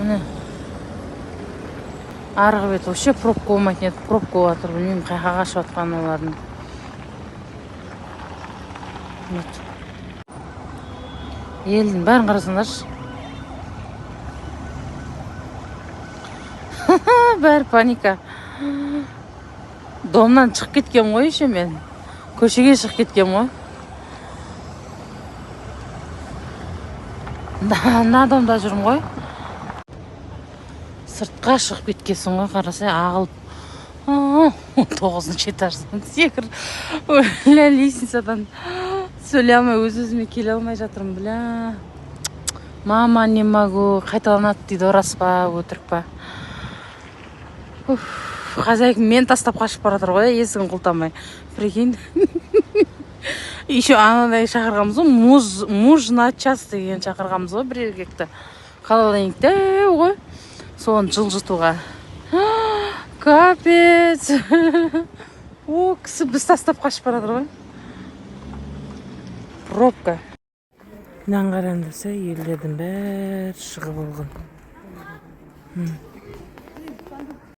Міне, арғы бет вообще пробка болмайтын еді, пробка болып жатыр. Білмеймін, қай жаққа қашып жатқанын олардың. Вот елдің бәрін қарасаңдаршы, бәрі паника. Домнан шығып кеткенмін ғой еще мен, көшеге шығып кеткенмін ғой. Мына домда жүрмін ғой, сыртқа шығып кеткенсің ғой. Қарасай, ағылып 19-шы этаждан секіріп, бля, лестницадан. Сөйлей алмай, өз өзіме келе алмай жатырмын. Бля, мама, не могу. Қайталанады дейді ғой, рас па, өтірік па? Уф, хозяйка мені тастап қашып бара жатыр ғой, есігін құлыптамай, прикинь. Еще анадай шақырғанбыз ғой, муж на час деген шақырғанбыз ғой бір еркекті, холодильник дәу ғой, соны жылжытуға. Капец, о кісі біз тастап қашып бара жатыр ғой. Пробка. Мынаны қараңдарса, елдердің бәрі шығып алған.